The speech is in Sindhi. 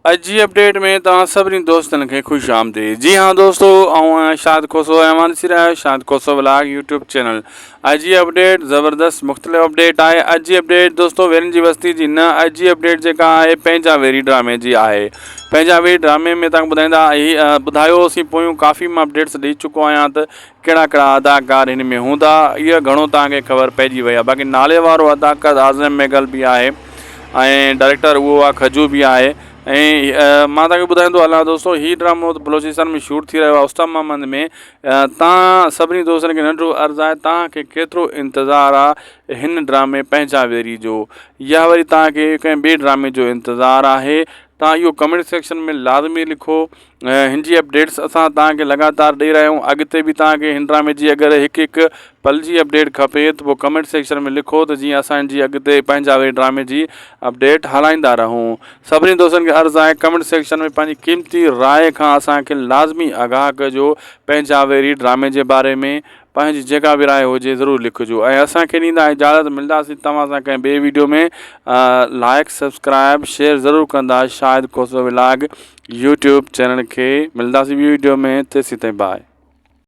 اڄ جي اپڊيٽ ۾ توهان سڀني دوستن کي خوش آمديد جي ها دوستو آئون آهيان شاهد کوسو ۽ اوهان ڏسي رهيا آهيو Shahid Khoso vlog YouTube channel اڄ جي اپڊيٽ زبردست مختلف اپڊيٽ آهي اڄ جي اپڊيٽ دوستو ويرين جي وستي جي نه اڄ جي اپڊيٽ جيڪا آهي پنهنجا ويري ڊرامي جي آهي پنهنجا ويري ڊرامي ۾ توهان ٻڌائيندا هي ٻڌايوسين پويون ڪافي مان اپڊيٽس ڏئي چڪو آهيان ته ڪهڙا ڪهڙا اداڪار هن ۾ هوندا اها گهڻو توهان کي خبر پئجي وئي آهي باقي نالي وارو اداڪار اعظم ميگل به آهي ۽ ڊائريڪٽر اهو آهي کجو به آهي ۽ مان توهان کي ٻڌائيندو هلان دوستو هي ڊرامو بلوچستان ۾ شوٽ ٿي رهيو آهي اوستا محمد ۾ تان سڀني دوستن کي ننڍڙو عرض آهي تان کي ڪيترو انتظار آهي هن ڊرامي پنهنجا ويري جو يا وري تان کي ڪنهن ٻئي ڊرامي جو انتظار آهي تان اهو ڪمينٽ سيڪشن ۾ لازمي لکو هن جي اپڊيٽس اسان توهان کي لڳاتار ڏئي رهيا آهيون اڳتي به توهان کي هن ڊرامي جي اگر هڪ هڪ پل جي اپڊيٽ کپي ته پوء ڪمينٽ سيڪشن ۾ لکو ته جيئن اسان هن جي اڳتي پنهنجا واري ڊرامي جي اپڊيٽ هلائيندا رهون سڀني دوستن کي عرض آهي ڪمينٽ سيڪشن ۾ پنهنجي قيمتي راء کان اسان کي لازمي آگاهه ڪجو پنهنجا ويري ڊرامي جي باري ۾ پنهنجي جيڪا به راء هجي ضرور لکجو ۽ اسان کي ڏيندا اجازت ملداسين توهان سان ڪنهن ٻي ويڊيو ۾ لائڪ سبسڪرائب شيئر ضرور ڪندا Shahid Khoso vlog YouTube channel کي ملداسين ٻي ويڊيو ۾ تيسين تائين باء.